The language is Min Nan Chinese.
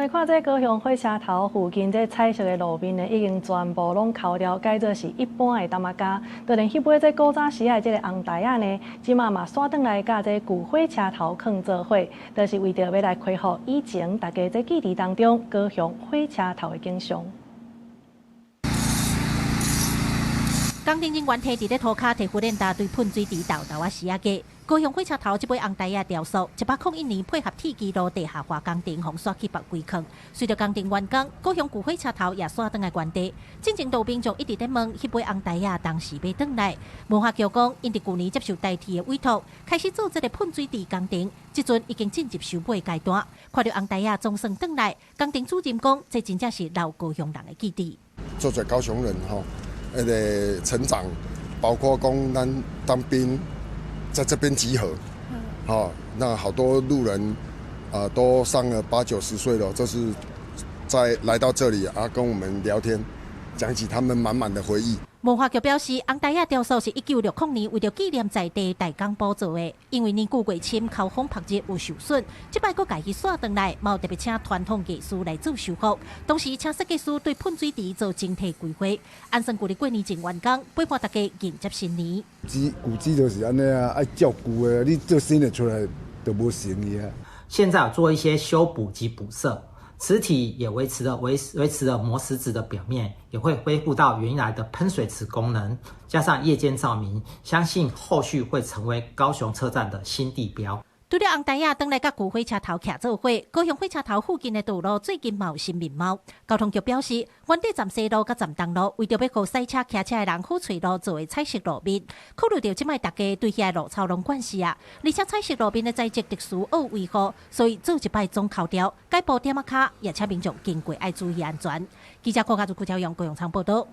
來看這高雄火車頭附近這彩色的路面呢，已經全部攏抠掉，改做是一般的澹仔膠。就連彼尾這古早時的這個紅台仔呢，這馬嘛煞轉來佮這舊火車頭囥做伙，就是為著欲來恢復以前大家這記憶當中高雄火車頭的景象。工程人員提佇咧塗跤提訓練大隊噴水池豆豆仔絲仔過。高雄火車頭這尾紅台仔雕塑，101年配合鐵支路地下化工程，予徙去別歸囥。隨著工程完工，高雄舊火車頭也煞轉來原地。進前路民眾一直咧問，彼尾紅台仔當時欲轉來。文化局講，𪜶佇舊年接受台鐵的委託，開始做這个噴水池工程，這陣已經進入收尾階段。看著紅台仔總算轉來，工程主任講，這真正是老高雄人的記憶。做做高雄人吼，彼个成長，包括講咱當兵在這邊集合，吼，那好多路人啊都上了八九十歲了，就是在來到這裡啊，跟我們聊天，講起他們滿滿的回憶。文化局表示，紅台仔雕塑是1960年為著紀念在地大港埔做的，因為年久月深，口風曝熱有受損，這擺閣共伊徙轉來，嘛有特別請傳統藝師來做修復，同時請設計師對噴水池做整體規劃。按算舊曆過年前完工，陪伴大家迎接新年。舊址就是按呢啊，愛照舊的，你做新的出來就無誠意啊。現在有做一些修補及補色。磁體也維持了磨石子的表面，也會恢復到原來的噴水池功能。加上夜間照明，相信後續會成為高雄車站的新地標。除了紅台仔轉來佮舊火車頭徛做伙，高雄火車頭附近的道路最近嘛有新面貌。交通局表示，原地站西路佮站東路為著欲予駛車、騎車的人好揣路做的彩色路面，考慮著這擺大家對遐路草攏慣勢啊，而且彩色路面的材質特殊愛維護，所以做一擺總抠掉，改鋪點仔跤，也請民眾經過愛注意安全。記者郭家祖、郭朝陽、高永昌報導。